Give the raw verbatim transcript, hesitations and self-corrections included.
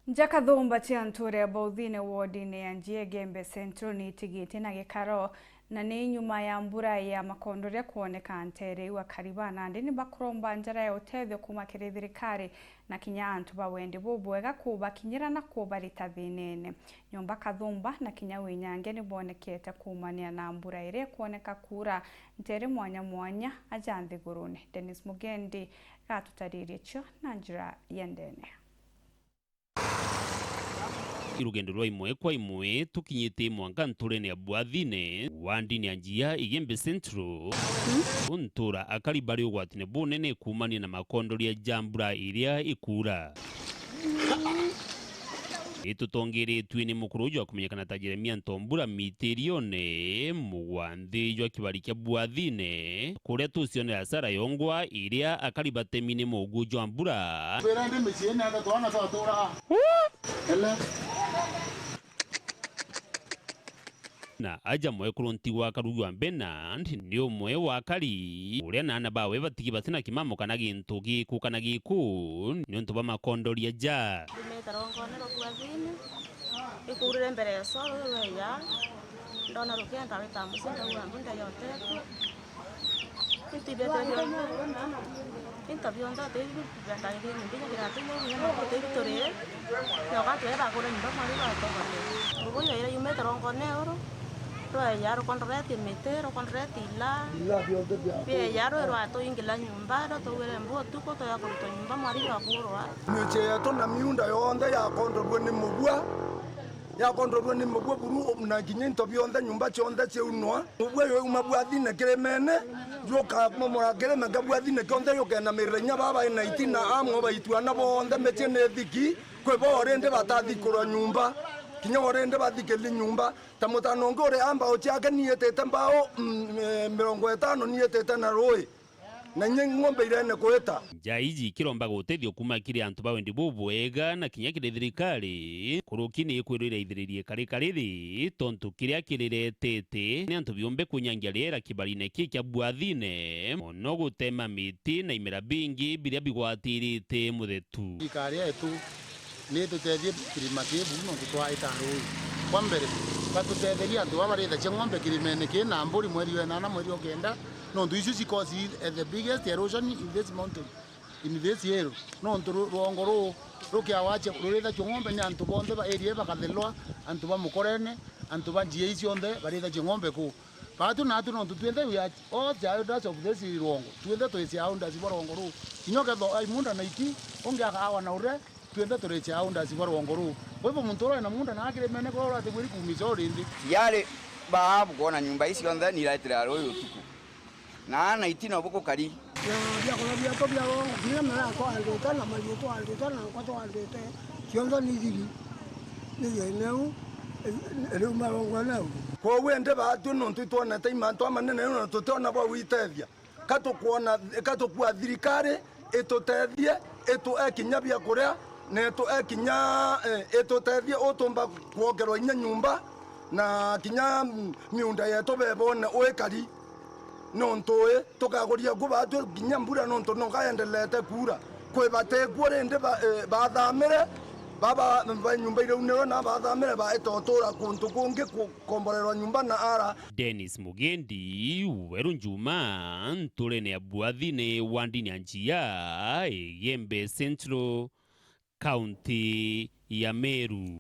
Nja kathumba cia ntuura ya Bouthine wodine ya Njia Igembe Central ni itigitie na gikaro, na ni nyuma ya mbura ya makondoria kwoneka nteere iu, akari ba nandi ni bakuromba njara ya utethio kuuma kiri thirikari na kinya antu ba wendi bubwega kubakinyira na kubarita thiinene. Nyomba kathumba na kinya winyange ni bwonekete kuumania na mbura iria ikwoneka kuura nteere mwanya mwanya aja nthigurune. Dennis Mugendi gatutaririe cio na njira ya ndene. I rugendo rwa imwe kwa imwe tukinyite mwanka nturene ya Bwathine, wandini ya Njia Igembe Central, ntura akari bari ugwatine bunene kuumania na makondoria ja mbura iria ikuura. Itutongeretue ni mukuru uju wa kumenyekana ta Jeremia Ntombura mitirione mugwanthi jwa kibari kia Bwathine, kuria tucionera hasara yongwa iria akari batemi ni mugu jwa mbura. Twira ndi miciine, andu twana twaturaa. Ele. Na aja mwekuru ntigwa Karugi wa Bernard ni umwe wa akari uria na aana bawe batigi bati na kimamo kana gintu giku kana giku niuntu bwa makondoria ja. Ndumite rongone rwa Bwathine, ikuurire mbere ya soro rweya, ndona rukienda wita mucii ndauga mbu ndeyotete. Into bionthe bionthe, into bionthe ati ibi biandagirire nyomba inya kiratu inya inya makuti ibi turi, nyoka antu baya bagure nyomba mwari rwatogone. Rubuyu ira yumite rongone uru, rweya rukondoretie miti, rukondoretie ila. Ila bionthe bia bieya rwi rwatuingila nyomba, rwatugwire mbu utuku, twaya kurutwa nyomba mwari rwakurwa. Micii yetu na miunda yonthe yakondorue ni mubua. Yakondorue ni mubua buru, na kinya into bionthe, nyomba cionthe ciaunwa. Mubua yuma Bwathine kirimene, jukamomora kirime kia Bwathine kionthe, jukenamirira inya baba ina itina amwe baitwana bonthe, micii ni thiki, kwi bo already batathikurwa nyomba, kinya already bathikiri nyomba. Ta mutano ungi uri a mbao ciake niitite mbao, mm, eh, mirongo itano niitite na rui. Na inya ng'ombe irene kwita. Njaa iji ikiromba gutethio kuuma kiri antu ba wendi bubwega na kinya kiri thirikari, nkuruki ni ikwirwa iraithiririe kari kariri, tontu kiria kiriretete ni antu biumbe kunyangia riera kibarine kii kia Bwathine, mono gutema miti na imera bingi biria bigwatirite muthetu. Thirikari yetu ni itutethie kirima kii buru nontu twaita rui. Kwa mbere, batutetherie antu baba barithagia ng'ombe kirimene kii na mburi mweri wa inana, mweri wa kenda, nontu icio ci cause the biggest erosion in this mountain, in this hill. Nontu ru-, rwongo ruu rukiawa cia rurithagia ng'ombe ni antu bonthe ba area bakathelwa, antu ba Mukorene, antu ba njia ici cionthe barithagia ng'ombe kuu. Batu natu nontu twinthe we are all shareholders of this rwongo. Twinthe twi shareholders bwa rwongo ruu. Kinya ukethwa ai munda na iti, ungi akawa na ure, twinthe turi shareholders bwa rwongo ruu. Kwa hivyo muntu uria wina munda na akirimene kwa uratigwiri kuumica uri nthi. Ciari baabu kwona nyumba ici cionthe ni iraitira rui utuku. Na ana itina bukukari. Na biakura biaku bia rwongo, kinya miraa twaandite, na mariu twaandite, na nkwa twaandite, cionthe ni thiri. Ni thina iu, iriuma rwongo nau. Kwoou indi baatwi nontu itwonete imantu amanene na tutiona bwa gwitethia. Ka tukwona, ka tukua thirikari itutethie, itue kinya bia kuria, na itue kinya, eh, itutethie utumba kwokerwa inya nyumba, na kinya, mm, miunda yetu bebone uikari. Nontu ii, tukaguria ku baatwi kinya mbura, nontu noka yendelete kuura. Kwi batikuo rindi ba-, eh, bathamire, baba ba nyumba iraunirwe na bathamire baita utura kuntu kungi ku-, komborerwa nyumba na ara. Dennis Mugendi, Weru Njuma, nturene ya Bwathine, wandini ya Njia, Igembe Central, kaunti ya Meru.